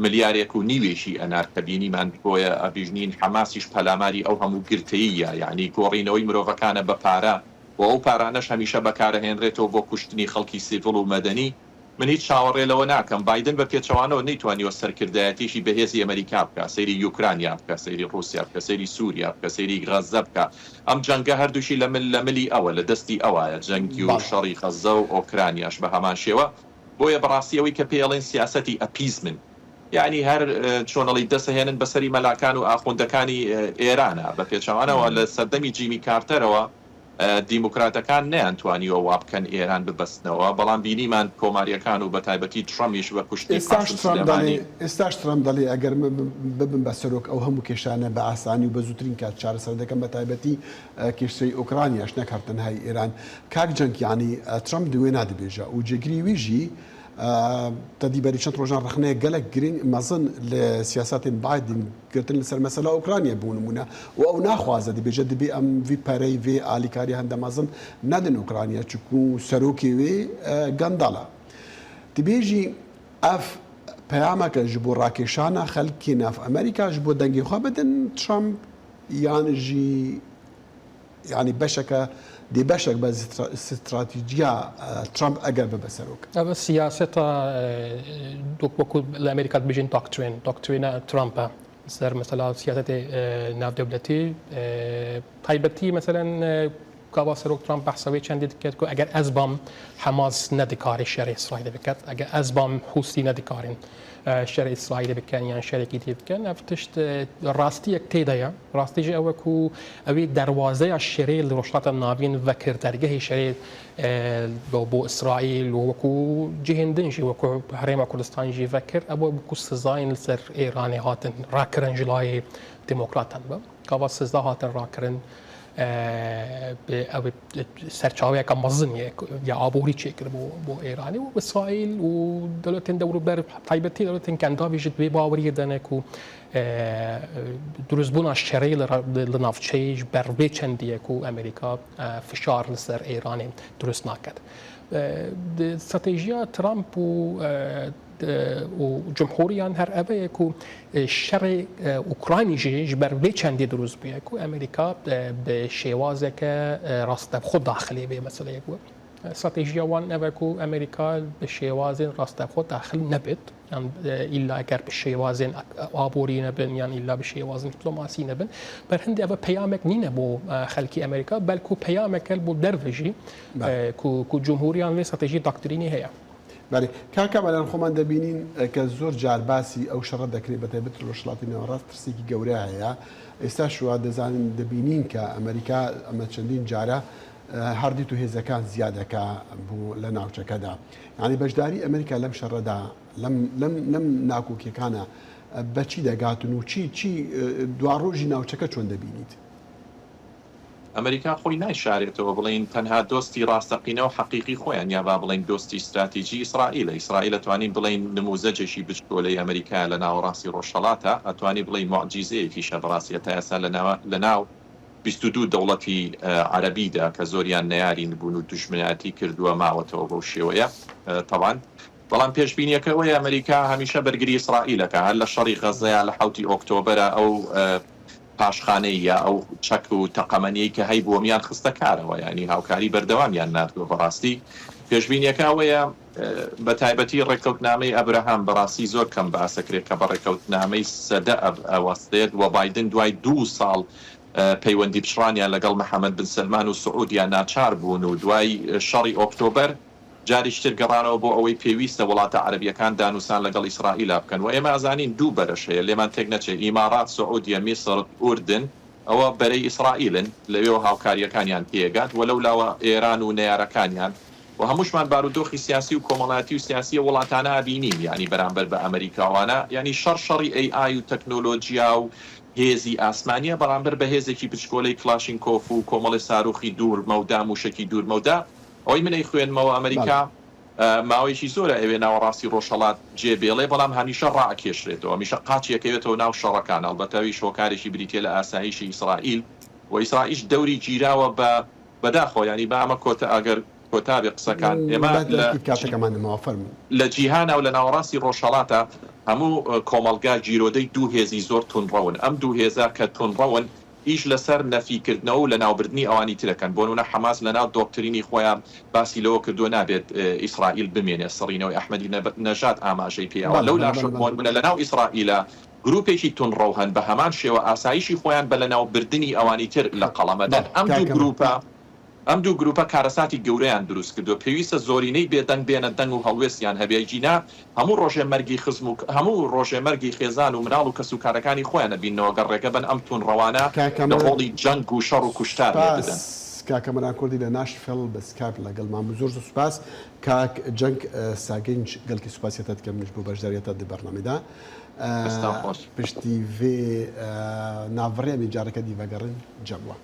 ملیارێک و نیوێکی ئەنارد کە بینیمان بۆیە ئەبینین حەماسیش پەلاماری ئەو هەموو گرتەیی یا یەعنی گۆڕینەوەی مرۆڤەکانە بە پارە و ئەو پارانەش هەمیشە بەکارەهێنرێتەوە بۆ کوشتنی خەڵکی سیڤڵ و مەدەنی من هیچ چاوەڕێ لەوە ناکەم بایدن بە پێچەوانەوە نەیتوانیوە سەرکردایەتیەکی بەهێزی ئەمەریکا بکا سەیری یوکرانیا بکە سەیری ڕوسیا بکە سەیری سوریا بکە سەیری غەزە بکە ئەم جەنگە هەردووکی لە مل لە ملی ئەوە لە دەستی ئەوایە جەنگی و بەڵێ. شەڕی غەزە و ئۆکرانیاش بە هەمان شێوە بۆیە بەڕاستی ئەوەی کە پێی ئەڵێن سیاسەتی appeasement یانی هەر چۆن ئەڵێی دەسەهێنن بەسەری مەلاکان و ئاخوندەکانی ئێرانە بە پێچەوانەوە لە سەردەمی جیمی کارتەرەوە دیموکراتەکان نەیانتوانیوە وابکەن ئێران ببەستنەوە، بەڵام بینیمان کۆمارییەکان و بەتایبەتی ترەمیش بە کوشتنی ئێستاش قاسم ترەمپ دەڵێ سولێمانی. ئێستاش ترەمپ دەڵێ ئەگەر من ببم بە سەرۆک ئەو هەموو کێشانە بە ئاسانی و بە زووترین کات چارەسەر دەکەم بە تایبەتی کێشەی ئۆکرانیاش نەک هەر تەنهای ئێران. کاک جەنگ یانی ترەمپ دوێنا دبێژە و جێگری وی ژی تەدی بەری چەند ڕۆژان ڕەخنەیەک گەلەک گرنگ مەزن لە سیاسەتێن بایدن گرتن لەسەر مەسەلە ئۆکرانیا بۆ نمونە و ئەو ناخوازە دبێژە دبێ ئەم ڤی پەرەی ڤێ ئالیکاری هەندە مەزن نەدن ئۆکرانیا چکو سەرۆکێ وێ گەندەڵە دبێژی ئەف پەیامەکە ژ بۆ ڕاکێشانە خەلکێ ناف ئەمریکا ژ بۆ دەنگێ خوە بدن ترەمپ یان ژی یانی بەشەکە دێ بەشەک بە ستراتیجیا ترەمپ ئەگەر ببە سەرۆک. ئەڤ سیاسەتا وەکو لە ئەمریکا دبێژین دۆکترین، دۆکترینە ترەمپە سەر مەسەلا سیاسەتێ ناودەولەتی تایبەتی مەسەلەن گاوا سەرۆک ترەمپ بەحسە وێ چەندێ دکەێت کو ئەگەر ئەز بام حەماس نەدکارێ شەرێ ئیسرائیلێ بکەت ئەگەر ئەز بام حوسی نەدکارێن شەرێ ئیسرائیلێ بکەن یان شەرێکی تێ بکەن ئەڤ تشت ڕاستیەک تێدایە ڕاستی ژی ئەوە کو ئەوێ دەروازەیا شەرێ لە ڕۆژهەڵاتە ناوین ڤەکرد دەرگەهی شەرێ بۆ ئیسرائیل و وەکو جهێن دن ژی وەکو هەرێما کوردستان ژی ڤەکرد ئەوە وەکو سزاین لەسەر ئێرانێ هاتن ڕاکردن ژ لایێ دێمۆکراتان بە گاوا سزا هاتن ڕاکردن ئەوێ سەرچاوەیەکە مەزن یا ئابووری چێکرد بۆ بۆ ئێرانی و ئیسرائیل و دەولەتێن دەوروبەر تایبەتی دەولەتێن کەنداوی ژ بێ باوەریە دەنێک و دروستبوونا شەرەی لە ناوچەیش بەر وێ چەندیە کو ئەمریکا فشار لەسەر ئێرانێ دروست ناکەت. ستراتێژیا ترامپ و و جمهوریان هەر ئەوەیە کو شەڕێ ئوکراینی ژی ji ber vê çendê dirust bûye ku Amerîka bi şêwazeke rastewxwe daxilê vê meseleyê bûye. Stratejiya wan ev e ku Amerîka bi şêwazên rastewxwe daxil nebit yan îlla eger bi şêwazên aborî nebin yan îlla bi şêwazên dîplomasî nebin. Ber hindê ev peyamek nîne bo xelkê Amerîka belku peyamek e bo derve jî ku ku cumhuriyan vê stratejî doktrînê heye. بەێ کاک کامەران خۆمان دەبینین کە زۆر جار باسی ئەو شەڕە دەکرێت بە تایبەت لە ڕۆژهەڵاتی ناوەڕاست ترسێکی گەورە هەیە ئێستاش وا دەزانین دەبینین کە ئەمریکا ئەمە چەندین جارە هەر دیت و هێزەکان زیاد دەکا بۆ لە ناوچەکەدا یعنی بەشداری ئەمریکا لەم شەڕەدا لەم لەم لەم ناکۆکیەکانە بەچی دەگاتن و چی چی دواڕۆژی ناوچەکە چۆن دەبینیت؟ ئەمریکا خۆی نایشارێتەوە بڵێین تەنها دۆستی ڕاستەقینە و حەقیقی خۆیان یا با بڵێین دۆستی ستراتیجی ئیسرائیلە ئیسرائیل ئەتوانین بڵێین نموزەجێکی بچکۆلەی ئەمریکایە لە ناوەڕاستی ڕۆژهەڵاتە ئەتوانی بڵێی موعجیزەیەکیشە بەڕاستی هەتا ئێستا لە ناو 22 دەوڵەتی عەرەبیدا کە زۆریان نەیارین بوون و دوژمنایەتی کردووە ماوەتەوە بەو شێوەیە تەبعەن بەڵام پێشبینیەکە ئەوەیە ئەمریکا هەمیشە بەرگری ئیسرائیل ئەکا هەر لە شەڕی غەزەیا لە حەوتی ئۆکتۆبەرا ئەو پاشخانەی یا ئەو چەک و تەقەمەنیەی کە هەیبووەمیان خستە کارەوە یانی هاوکاری بەردەوامیان ناردووە بەڕاستی پێشبینیەکە ئەوەیە بە تایبەتی ڕێککەوتنامەی ئەبرەهام بەڕاستی زۆر کەم باسەکرێت کە بە ڕێککەوتنامەی سەدە ئەوەستێت و بایدن دوای دوو ساڵ پەیوەندی پچڕانیان لەگەڵ محەمەد بن سەلمان و سعودیا ناچار بوون و دوای شەڕی ئۆکتۆبەر. جارێکی تر گەڕانەوە بۆ ئەوەی پێویستە وڵاتە عەرەبیەکان دانوسان لەگەڵ ئیسرائیلا بکەن و ئێمە ئەزانین دوو بەرەش هەیە لێمان تێک نەچێ ئیماڕات سعودیە میسر ئوردن ئەوە بەرەی ئیسرائیلن لەوێوە هاوکاریەکانیان پێگات و لەولاوە ئێران و نەیارەکانیان و هەمووشمان بارودۆخی سیاسی و کۆمەڵایەتی و سیاسی ئەو وڵاتانە ئەبینین یانی بەرامبەر بە ئەمریکا وانە یانی شەڕ شەڕی ئەی ئای و تەکنۆلۆجیا و هێزی ئاسمانیە بەرامبەر بە هێزێکی بچکۆلەی کڵاشینکۆف و کۆمەڵێ ساروخی دوور مەودا موشەکی دوور مەودا ئەوەی من ئەیخوێنمەوە ئەمریکا ماوەیەکی زۆرە ئەوێ ناوەڕاستی ڕۆژهەڵات جێ بێڵێ بەڵام هەمیشە ڕائەکێشرێتەوە هەمیشە قاچی ئەکەوێتەوە ناو شەڕەکان ئەڵبەتە ئەویش هۆکارێکی بریتیە لە ئاسایشی ئیسرائیل و ئیسرائیش دەوری گیراوە بە بەداخەوە یانی با ئەمە کۆتا ئەگەر کۆتا بێ قسەکان ئێمە لە کاتەکەمان نەماوە فەرموو. لە جیهانا و لە ناوەڕاستی ڕۆژهەڵاتا هەموو کۆمەڵگا گیرۆدەی دوو هێزی زۆر توندڕەون ئەم دوو هێزە کە توندڕەون ئیش لەسەر نەفی کردنەوە و لەناوبردنی ئەوانی ترەکەن بۆنمونە حەماس لەناو دۆکترینی خۆیان باسی لەوە کردووە نابێت ئیسرائیل بمێنێ سڕینەوەی ئەحمەدی نەژاد ئاماژەی پێیاوە بەڵێ لەو بەڵێ لاشەوە بەڵێ بۆنمونە لەناو ئیسرائیلا گروپێکی توندڕەو هەن بە هەمان شێوە ئاسایشی خۆیان بە لەناوبردنی ئەوانی تر لە قەڵەمەدەن بەڵێ ئەم کاک دوو کەمال. گروپە ئەم دوو گروپە کارەساتی گەورەیان دروست کردوە پێویستە زۆرینەی بێدەنگ بێنە دەنگ و هەڵوێستیان هەبێ گینا هەموو ڕۆژێ مەرگی خزم و هەموو ڕۆژێ مەرگی خێزان و مناڵ و کەس و کارەکانی خۆیان ئەبیننەوە گەر ڕێگە بەن ئەم توندڕەوانە کاک لە کامەران هۆڵی جەنگ و شەڕ و کوشتار لێ سوپاس بدەن. کاک کامەران کوردی لە ناشفێڵ بە سکایپ لەگەڵمان بوو زۆر زۆر سوپاس کاک جەنگ ساگنج گەلکی سوپاسیەتە دکەم منیش بۆ بەشداریەتە di بەرنامەدا دەستان خۆش. پشتی ڤێ ناڤڕێ ئەمێ جارەکە دی ڤەگەڕن جەم وە.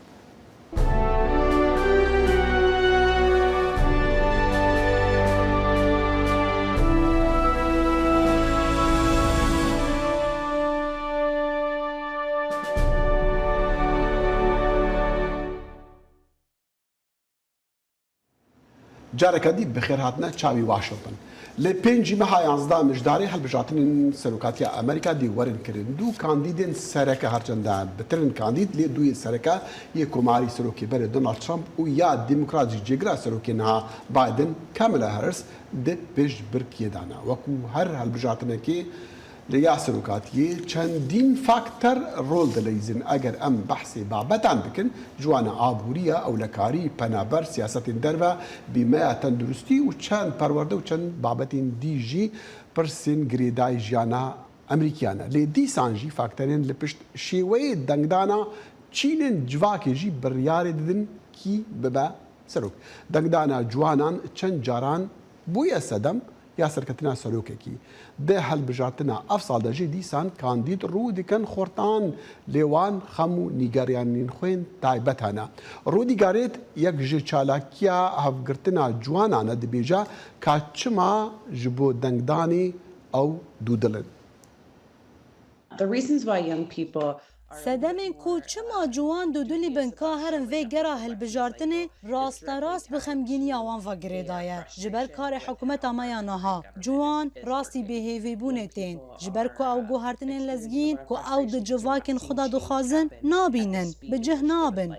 جارەکە دی بەخێرهاتنە چاوی واشنتن. لە پێنجی مەها یانزدا مژدارێ هەڵبژارتنên سەرۆکاتیا ئەمریکا dê werin kirin. Du kandîdên sereke herçende bitirin kandîd lê duyê sereke yê Komarî Serokê berê Donald Trump û ya Demokrat jî cêgira Serokê niha Biden Kamala Harris di pêşbirkiyê de ne. Wekû her hilbijartinekê Li ya serokatiyê çendîn fakter rol dileyzin. Eger em behsê babetan bikin, ji wan aborî ya, ewlekarî, penaber, siyasetên derve, bîmeya tenduristî û çend perwerde û çend babetên dî jî pirsên girêdayî jiyana Amerîkiyan e. Lê dîsan jî fakterên li pişt şêweyê dengdana çînên civakê jî biryarê didin kî bibe serok. Dengdana ciwanan çend caran bûye sedem ya serketina serokekî. Di hilbijartina ev sal de jî dîsan kandîd rû dikin xortan lê wan xem û nîgeryanên xwe yên taybet hene. Rûdî Garêt yek ji çalakiya hevgirtina ciwanan e dibêje ka çima ji bo dengdanê ew dûdil in. Sedemên ku çima ciwan dudilî bin ka herin vê gera hilbijartinê rasterast bi xemgîniya wan ve girêdaye. Ji ber karê hikûmeta me ya niha, ciwan rastî bêhêvîbûnê tên. Ji ber ku ew guhertinên lezgîn ku ew di civakên xwe de dixwazin nabînin, bi cih nabin.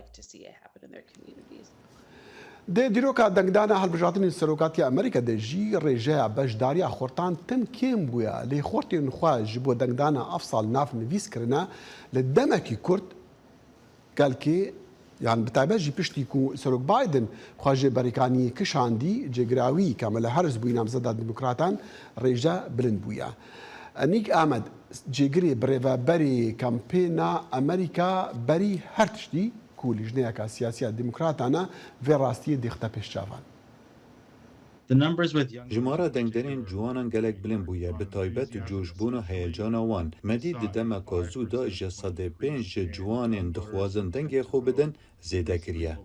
Di dîroka dengdana hilbijartinên Serokatiya Amerîka de jî rêjeya beşdariya xortan tim kêm bûye lê xortên xwe ji bo dengdana ev sal nav nivîs kirine li demekî kurt gelkê yan bi taybet jî piştî ku Serok Biden xwe ji berîkaniyê kişandî cêgira wî Kamala Harris bûyî namzeda Demokratan rêje bilind bûye. Nick Ahmed cêgirê birêveberê kampêna Amerîka berî her tiştî ku lijneyeka siyasî ya Demokratan e vê rastiyê dêxite pêş çavan. Jimara dengderên ciwanan gelek bilind bûye, bi taybet coşbûn û heyecana wan. Me dît di demeka zû de 5% ji ciwanên dixwazin dengê xwe bidin zêde kiriye.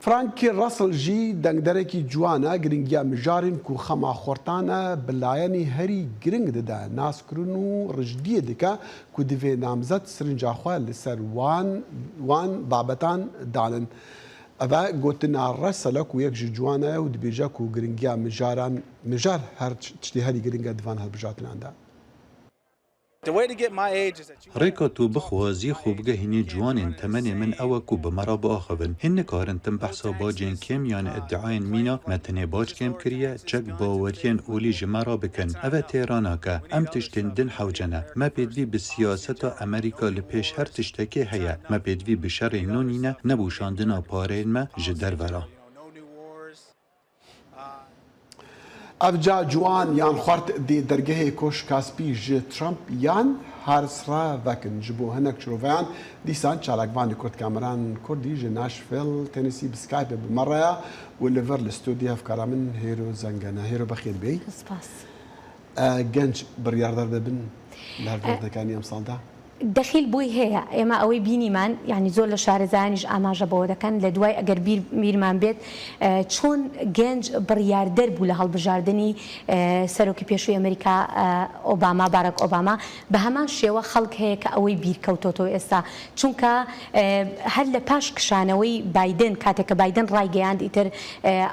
Frank Russell jî dengderekî ciwan e, girîngiya mijarên ku xema xortan e bi layenê herî giring dide naskirin û rijdiyê dike ku divê namzed sirinca xwe li ser wan wan babetan danin. Ev e gotina Russell e ku yek ji ciwan e û dibêje ku girîngiya mijaran mijar her tiştê herî giring e di van hilbijartinan de. Rêka tu bixwazî xwe bigehînî ciwanên temenê min ew e ku bi me re biaxivin. Hîn nikarin tim behsa bacên kêm yan îdiayên mîna me tenê bac kêm kiriye, çek baweriyên olî ji me re bikin. Ev e têra nake. Em tiştên din hewce ne. Me pêdivî bi siyaseta Amerîka li pêş her tiştekê heye. Me pêdivî bi şerê nû nîne, ne bo şandina pareyên me ji derve re. ئەڤجا جوان یان خوارد دێ دەرگەهێ کۆشکا سپی ژ ترەمپ یان هارس ڕە ڤەکن ژ بۆ هنەک شرۆڤەیان دیسان چالاکڤانی کورد کامەران کوردی ژ ناشڤێل تێنسی ب سکایپێ ب مە ڕەیە و لە ڤەر لە ستۆدیۆ هەڤکارا من هێرۆ زەنگەنە. هێرۆ بەخێر بێی. سپاس. گەنج بڕیاردەر دەبن لە هەڵبژاردنەکانی ئەمساڵدا؟ دەخیل بۆی هەیە، ئێمە ئەوەی بینیمان یانی زۆر لە شارەزایانیش ئاماژە بەوە دەکەن لە دوای ئەگەر بیر بیرمان بێت چۆن گەنج بڕیاردەر بوو لە هەڵبژاردنی سەرۆکی پێشووی ئەمریکا ئۆباما باراک ئۆباما بە هەمان شێوە خەڵک هەیە کە ئەوەی بیر کەوتۆتەوە ئێستا چونکە هەر لە پاش کشانەوەی بایدن کاتێک کە بایدن ڕایگەیاند ئیتر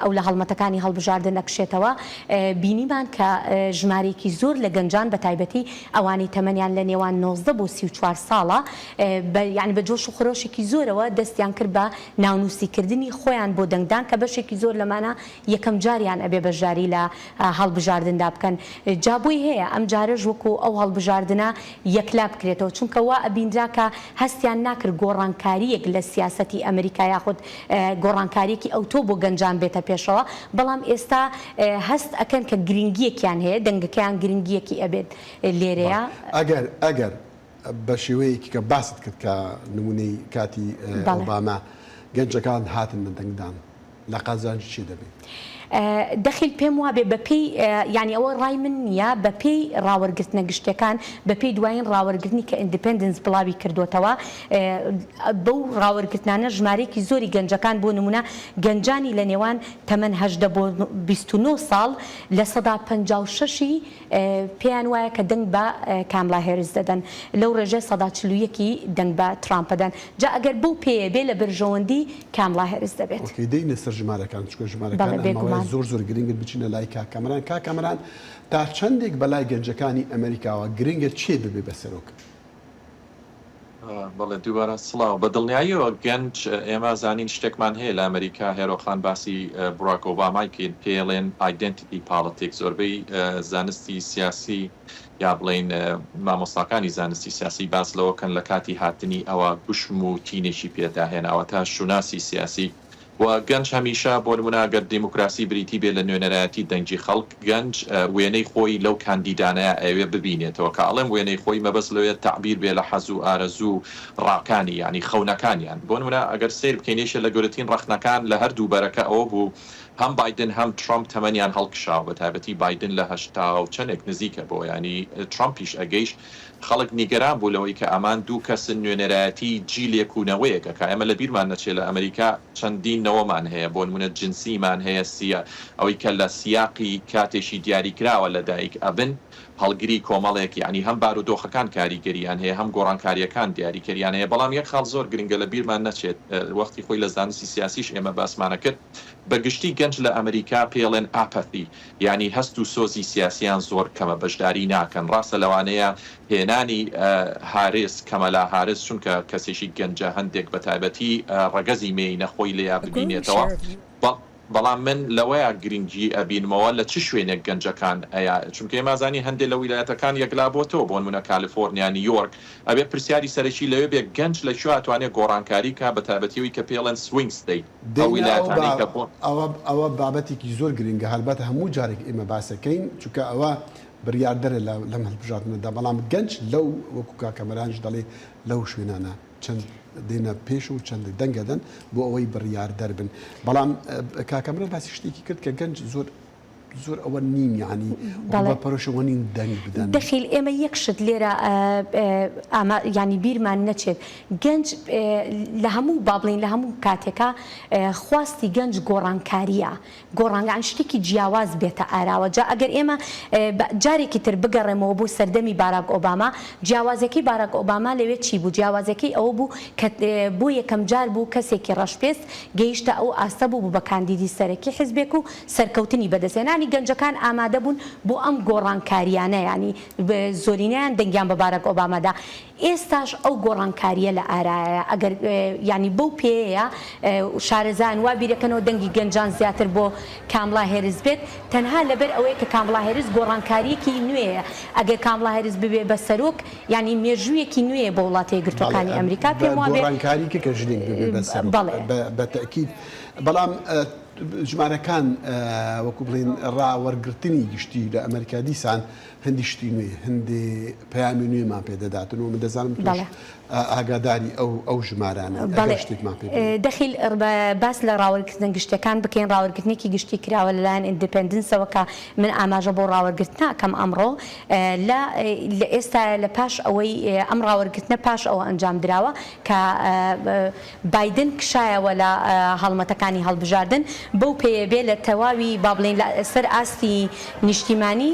ئەو لە هەڵمەتەکانی هەڵبژاردن ئەکشێتەوە بینیمان کە ژمارەیەکی زۆر لە گەنجان بە تایبەتی ئەوانەی تەمەنیان لە نێوان 19 بۆ 34 ساڵە بە یانی بە جۆش و خرۆشێکی زۆرەوە دەستیان کرد بە ناونووسی کردنی خۆیان بۆ دەنگدان کە بەشێکی زۆر لەمانە یەکەم جاریان ئەبێ بەشداری لە هەڵبژاردندا بکەن جا بۆی هەیە ئەم جارەش وەکو ئەو هەڵبژاردنە یەکلا بکرێتەوە چونکە وا ئەبینرا کە هەستیان ناکرد گۆڕانکارییەک لە سیاسەتی ئەمریکا یاخود گۆڕانکارییەکی ئەوتۆ بۆ گەنجان بێتە پێشەوە بەڵام ئێستا هەست ئەکەن کە گرنگییەکیان هەیە دەنگەکەیان گرنگییەکی ئەبێت لێرەیا. ئەگەر ئەگەر بە شێوەیەکی کە باست کرد کە نمونەی کاتی ئۆباما گەنجەکان هاتنە دەنگدان لە قازانجی کێ دەبێ؟ دەخیل پێم وابێ بە پێی یانی ئەوە ڕای من نییە بە پێی ڕاوەرگرتنە گشتیەکان بە پێی دوایین ڕاوەرگرتنی کە ئیندیپێندنس بڵاوی کردۆتەوە بەو ڕاوەرگرتنانە ژمارەیەکی زۆری گەنجەکان بۆ نمونە گەنجانی لە نێوان تەمەن 18 بۆ 29 ساڵ 56% ی پێیان وایە کە دەنگ بە کاملا هێرس دەدەن، لەو ڕێژەیە 41% ی دەنگ بە ترامپ ئەدەن، جا ئەگەر بەو پێیە بێ لە بەرژەوەندی کاملا هێرس دەبێت. ئۆکەی دێینە سەر ژمارەکان چونکە ژمارەکان بەڵێ ئەم ماوەیە بێگومان. زۆر زۆر گرنگن بچینە لای کاک کامەران کاک کامەران تا چەندێک بەلای گەنجەکانی ئەمەریکاوە گرنگە کێ ببێ بە سەرۆک؟ بەڵێ دووبارە سڵاو. بە دڵنیاییەوە گەنج، ئێمە زانین شتێکمان هەیە لە ئەمریکا، هێرۆ خان باسی براک ئۆبامای کرد، پێیەڵێن Identity Politics، زۆربەی زانستی سیاسی یا بڵێین مامۆستاکانی زانستی سیاسی باس لەوە کەن لە کاتی هاتنی ئەوە گوشم و تینێکی پێدا هێناوە تا شوناسی سیاسی و گەنج هەمیشە، بۆ نموونە ئەگەر دیموکراسی بریتی بێ لە نوێنەرایەتی دەنگی خەڵک، گەنج وێنەی خۆی لەو کاندیدانەیا ئەیەوێ ببینێتەوە، کە ئەڵێم وێنەی خۆی مەبەست لەوێ تەعبیر بێ لە حەز و ئارەزوو و ڕاکانی یانی خەونەکانیان. بۆ نموونە ئەگەر سەیر بکەین یەکێ لە گەورەترین ڕەخنەکان لە هەردوو بەرەکە ئەوە بوو هەم بایدن هەم ترەمپ تەمەنیان هەڵکشاوە بەتایبەتی بایدن لە 80 و چەندێک نزیکە بۆ یانی ترەمپیش ئەگەیشت خەڵک نیگەران بوو لەوەی کە ئەمان دوو کەسن نوێنەرایەتی جیلێک و نەوەیەک ئەکا ئێمە لە بیرمان نەچێ لە ئەمریکا چەندین نەوەمان هەیە بۆ نمونە جنسیمان هەیە سیا ئەوەی کە لە سیاقی کاتێکی دیاریکراوە لە دایک ئەبن هەڵگری کۆمەڵێک یانی هەم بارودۆخەکان کاریگەریان هەیە هەم گۆڕانکاریەکان دیاریکەریان هەیە بەڵام یەک خاڵ زۆر گرنگە لە بیرمان نەچێت وەختی خۆی لە زانستی سیاسیش ئێمە باسمانەکرد بە گشتی گەنج لە ئەمریکا پێیەڵێن apathy یانی هەست و سۆزی سیاسیان زۆر کەمە بەشداری ناکەن ڕاستە لەوانەیە هێنانی هاریس کەمەلا هاریس چونکە کەسێکی گەنجە هەندێک بەتایبەتی ڕەگەزی مێینە خۆی لێیا ببینێتەوە بەڵام من لەوەیا گرنگی ئەبینمەوە لە چ شوێنێک گەنجەکان ئەیا چونکە ئێمە ئەزانین هەندێ لە ویلایەتەکان یەکلا بۆتەوە بۆنمونە کالیفۆرنیا نیویۆرک ئەبێ پرسیاری سەرەکی لەوێ بێ گەنج لە کوێ ئەتوانێ گۆڕانکاری کا بەتایبەتی ئەوی کە پێڵێن swing state ئەو دەینا ئەوە ویلایەتانەی با کە بۆ. ئەوە ئەوە بابەتێکی زۆر گرنگە هەلبەت هەموو جارێک ئێمە باسەکەین چونکە ئەوە بریاردەرە لە لەم هەلبژاردنەدا بەڵام گەنج لەو وەکو کاک کەمەرانیش دەڵێ لەو شوێنانە چەند دێنە پێش و چەند دەنگ ئەدەن بۆ ئەوەی بریاردەر بن بەڵام کاک کەمەران باسی شتێکی کرد کە گەنج زۆر زۆر ئەوە نین یانی بەڵێ. بە پەرۆشەوە نین دەنگ بدەن. دەخیل ئێمە یەک شت لێرە ئاما یانی بیرمان نەچێت گەنج لە هەموو با بڵێین لە هەموو کاتێکا خواستی گەنج گۆڕانکارییە گۆڕان یانی شتێکی جیاواز بێتە ئاراوە جا ئەگەر ئێمە جارێکی تر بگەڕێمەوە بۆ سەردەمی باراک ئۆباما جیاوازەکەی باراک ئۆباما لەوێ چی بوو جیاوازەکەی ئەوە بوو کە بۆ یەکەم جار بوو کەسێکی ڕەشپێست گەیشتە ئەو ئاستە بوو بوو بە کاندیدی سەرەکی حزبێک و سەرکەوتنی بەدەستهێنانی گەنجەکان ئامادەبوون بۆ ئەم گۆڕانکارییانە یانی زۆرینەیان دەنگیان بە باراک ئۆباما دا. ئێستاش ئەو گۆڕانکارییە لە ئارایە، ئەگەر یانی بەو پێیەیە شارەزایان وا بیرەکەنەوە دەنگی گەنجان زیاتر بۆ کامڵا هێرس بێت، تەنها لەبەر ئەوەیە کە کامڵا هێرس گۆڕانکارییەکی نوێیە، ئەگەر کامڵا هێرس ببێ بە سەرۆک یانی مێژوویەکی نوێیە بۆ وڵاتە بەڵێ یەکگرتووەکانی ئەمریکا، بە پێم وابێ گۆڕانکاری کە کە ژنێک ببێ بە سەرۆک بەڵێ. بە تەئکید، بەڵام ژمارەکان وەکو بڵێین ڕاوەرگرتنی گشتی لە ئەمریکا دیسان هەندی شتی نوێ، هەندێ پەیامی نوێمان پێ دەداتن و من دەزانم تۆش بەڵێ. ئاگاداری ئەو ئەو ژمارانەی، ئەگەر بەڵێ شتێکمان پێ بڵێی. دەخیل باس لە ڕاوەرگرتنە گشتیەکان بکەین، ڕاوەرگرتنێکی گشتی کراوە لەلایەن ئیندیپێندنسەوە کە من ئاماژە بۆ ڕاوەرگرتنە ئەکەم ئەمڕۆ لە لە ئێستایا لە پاش ئەوەی ئەم ڕاوەرگرتنە پاش ئەوە ئەنجام دراوە کە بایدن کشایەوە لە هەڵمەتەکانی هەڵبژاردن، بەو پێیە بێ لە تەواوی با بڵێین لە سەر ئاستی نیشتیمانی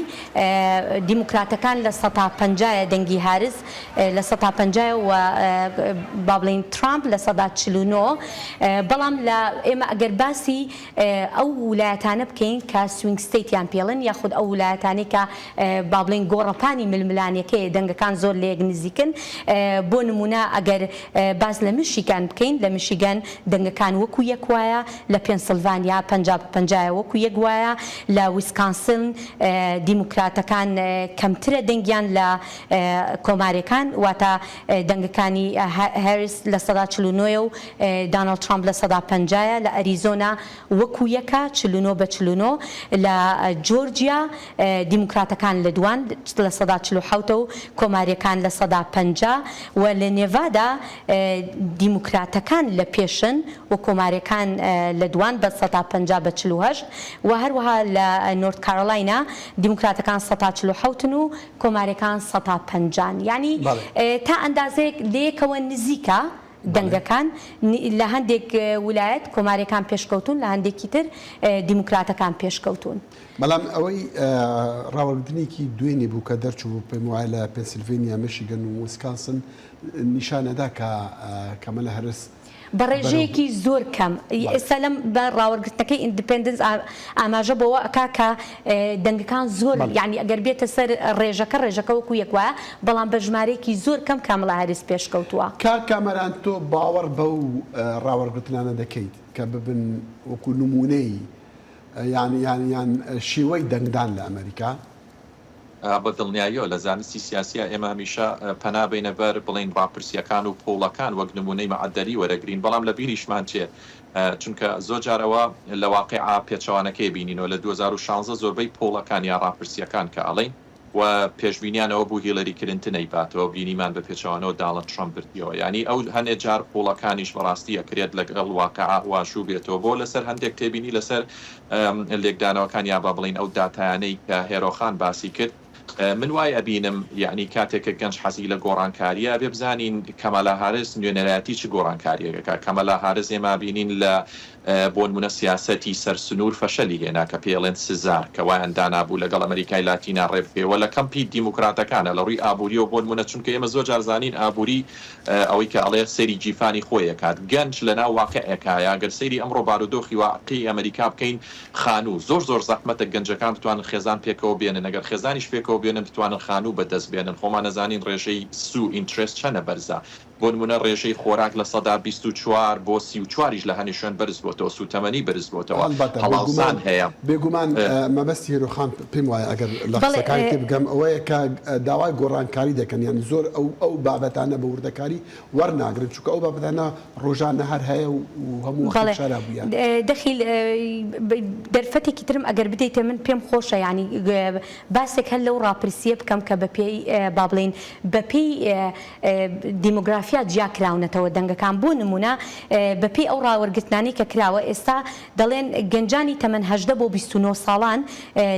دیموکراتەکان لە سەتا پەنجایە دەنگی هارس لە سەتا پەنجایە و با بڵێین ترامپ لە سەدا 49 بەڵام لە ئێمە ئەگەر باسی ئەو ولایەتانە بکەین کە swing state یان پێڵێن یاخود ئەو ولایەتانەی کە با بڵێین گۆڕەپانی ململانێکەیە دەنگەکان زۆر لەیەک نزیکن بۆ نمونە ئەگەر باس لە میشیگان بکەین لە میشیگان دەنگەکان وەکو یەک وایە لە پێنسڵڤانیا 50 بە پەنجایە وەکو یەک وایە لە ویسکانسن دیموکراتەکان کەمترە دەنگیان لە کۆمارێکان واتە دەنگەکانی هاریس 49% و دانۆڵد ترامپ 50% ە، لە ئەریزۆنا وەکو یەکە 49 بە 49، لە جۆرجیا دیموکراتەکان لە دوان 47% ە و کۆمارییەکان 50% و لە نێڤادا دیموکراتەکان لە پێشن و کۆمارییەکان لە دوان بە 50% بە 48 و هەروەها لە نۆرت کارۆلاینا دیموکراتەکان 47% ن و کۆمارییەکان 50% ن یانی تا ئەندازەیەک لەیەکەوە نزیکە. دەنگەکان، لە هەندێک ولایەت کۆماریەکان پێشکەوتوون، لە هەندێکی تر دیموکراتەکان پێشکەوتوون. بەڵام ئەوەی ڕاوەرگرتنێکی دوێنێ بوو کە دەرچوو پێم وایە لە پێنسیلڤێنیا، میشیگەن و ویسکانسن نیشان ئەدا کە کامالا هاریس بە ڕێژەیەکی زۆر کەم. ئێستا لەم بە ڕاوەرگرتنەکەی ئیندیپێندنس ئاماژە بەوە ئەکا کە دەنگەکان زۆر یانی ئەگەر بێتە سەر ڕێژەکە ڕێژەکە وەکو یەک وایە بەڵام بە ژمارەیەکی زۆر کەم کامڵا هاریس پێشکەوتووە. کاک کامەران تۆ باوەڕ بەو ڕاوەرگرتنانە دەکەیت کە ببن وەکو نمونەی یان یان یان شێوەی دەنگدان لە ئەمەریکا؟ بە دڵنیاییەوە لە زانستی سیاسیا ئێمە هەمیشە پەنا بەینە بەر بڵێین ڕاپرسییەکان و poll ەکان وەک نموونەی مەعەدەلی وەرەگرین، بەڵام لە بیریشمان چێ چونکە زۆر جار ئەوە لە واقیعا پێچەوانەکەی بینینەوە لە 2016 زۆربەی poll ەکان یا ڕاپرسییەکان کە ئەڵێین و پێشبینیان ئەوە بوو هیلەری کلینتن ئەیباتەوە بینیمان بە پێچەوانەوە داڵند ترەمپ بردیەوە یانی ئەو هەنێ جار poll ەکانیش بەڕاستی ئەکرێت لەگەڵ واقیعا واژوو بێتەوە بۆ لەسەر هەندێک تێبینی لەسەر لێکدانەوەکان یا با بڵێین ئەو داتایانەی کە هێرۆخان باسی کرد من وای ئەبینم یەعنی کاتێک کە گەنج حەزی لە گۆڕانکاریە ئەبێ بزانین کەمالا هارس نوێنەرایەتی چ گۆڕانکاریەک ئەکا کەمالا هارس ئێمە ئەبینین لە بۆنمونە سیاسەتی سەر سنور فەشەلی هێنا کە پێی ئەڵێن سزار کە وایان دانابوو لەگەڵ ئەمەریکای لاتینا ڕێبکەوێ وە لە کەمپی دیموکراتەکانە لە ڕووی ئابوریەوە بۆنمونە چونکە ئێمە زۆر جار زانین ئابوری ئەوەی کە ئەڵێ سەیری گیرفانی خۆی ئەکات گەنج لەناو واقیعێکایە گەر سەیری ئەمڕۆ بارودۆخی واقعی ئەمەریکا بکەین خانوو زۆر زۆر زەحمەتە گەنجەکان بتوانن خێزان پێکەوە بێنن ئەگەر خێزانیش پێکەوە بێنن بتوانن خانوو بەدەست بێنن خۆمان ئەزانین ڕێژەی سوو interest چەنە بەرزە بۆ نمونە ڕێژەی خۆراک 24% بۆ 34 یش لە هەنێ شوێن بەرز بۆتەوە سوتەمەنی بەرز بۆتەوە هەڵبەتە هەڵاوسان بێگومان هەیە. بێگومان مەبەستی هێرۆ خان پێم وایە ئەگەر لە بەڵێ قسەکانی تێبگەم ئەوەیە کە داوای گۆڕانکاری دەکەن یان زۆر ئەو ئەو بابەتانە بە وردەکاری وەرناگرن چونکە ئەو بابەتانە ڕۆژانە هەر هەیە و هەموو وەختێک بەڵێ شارابوویە. دەخیل دەرفەتێکی ترم ئەگەر بدەیتە من پێم خۆشە یانی باسێک هەر لەو ڕاپرسییە بکەم کە بە پێی با بڵێین بە پێی دیمۆگرافیا جیا کراونەتەوە دەنگەکان بۆ نموونە بە پێی ئەو ڕاوەرگرتنانەی کە کراوە ئێستا دەڵێن گەنجانی تەمەن 18 بۆ 29 ساڵان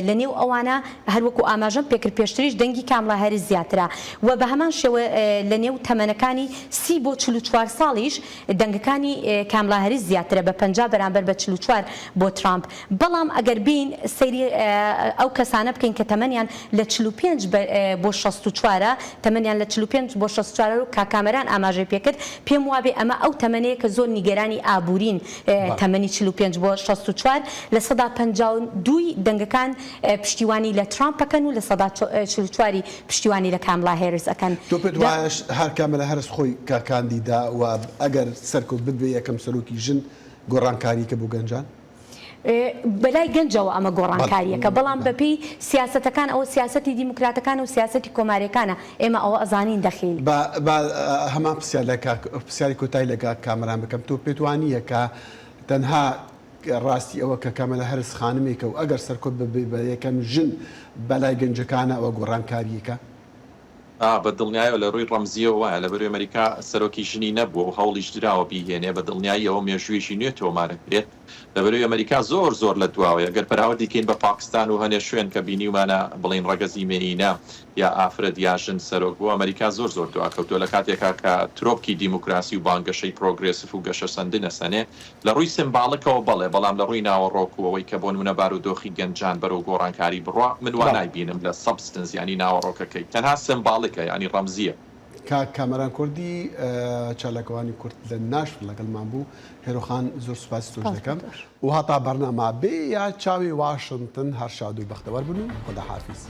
لە نێو ئەوانە هەروەکو ئاماژەم پێکرد پێشتریش دەنگی کامڵا هاریس زیاترە و بە هەمان شێوە لە نێو تەمەنەکانی 30 بۆ 44 ساڵیش دەنگەکانی کامڵا هاریس زیاترە بە 50 بەرامبەر بە 44 بۆ ترامپ بەڵام ئەگەر بێین سەیری ئەو کەسانە بکەین کە تەمەنیان لە 45 بۆ 64 ە تەمەنیان لە 45 بۆ 64 و کاک کامەران ئاماژەی. ئاماژەی پێکرد پێم وابێ ئەمە ئەو تەمەنەیە کە زۆر نیگەرانی ئابوورین تەمەنی 45 بۆ 64 52 ی دەنگەکان پشتیوانی لە ترامپ ئەکەن و 44 ی پشتیوانی لە کامڵا هێرس ئەکەن. تۆ پێت وایە هەر کامەلا هەرس خۆی کە کاندیدە و ئەگەر سەرکەوت ببێ یەکەم سەرۆکی ژن گۆڕانکاریکە بۆ گەنجان؟ بەلای گەنجەوە ئەمە گۆڕانکاریەکە بەڵام بەپێی سیاسەتەکان ئەوە سیاسەتی دیموکراتەکانە و سیاسەتی کۆماریەکانە ئێمە ئەوە ئەزانین دەخیل. با با هەمان پرسیار لە کاک پرسیاری کۆتایی لە کاک کامەران بکەم تۆ پێت وانییە کە تەنها ڕاستی ئەوە کە کامەلا هەرس خانمێکە و ئەگەر سەرکەوت ببێ بە یەکەم ژن بەلای گەنجەکانە ئەوە گۆڕانکاریەکە؟ ئا بە دڵنیایەوە لە ڕووی ڕەمزییەوە وایە، لەبەرئەوەی ئەمەریکا سەرۆکی ژنی نەبووە و هەوڵیش دراوە بیهێنێ، بە دڵنیاییەوە مێژوویەکی نوێ تۆمار ئەکرێت، لەبەرئەوەی ئەمەریکا زۆر زۆر لە دواوەیە، گەر بەراوردی کەین بە پاکستان و هەنێ شوێن کە بینیومانە بڵێین ڕەگەزی مێیینە یا ئافرەت یا ژن سەرۆک بووە، ئەمەریکا زۆر زۆر دواکەوتووە لە کاتێکا کە ترۆپکی دیموکراسی و بانگەشەی پرۆگرێسف و گەشەسەندن ئەسەنێ، لە ڕووی سمباڵکەوە بەڵێ، بەڵام لە ڕووی ناوەڕۆک و ئەوەی کە بۆ نموونە بارودۆخی گەنجان بەرەو گۆڕانکاری بڕوا، من وا نایبینم لە substance یانی ناوەڕۆکەکەی. تەنها سمباڵکە یانی ڕەمزییە. کاک کامەران کوردی چالاکوانی کورد لە ناشڤڵ لەگەڵمان بوو. هێرۆ خان زۆر سوپاسی تۆش دەکەم. و هەتا بەرنامە بێ یا چاوی واشنتن هەر شاد و بەختەوەر بن و خوداحافیز.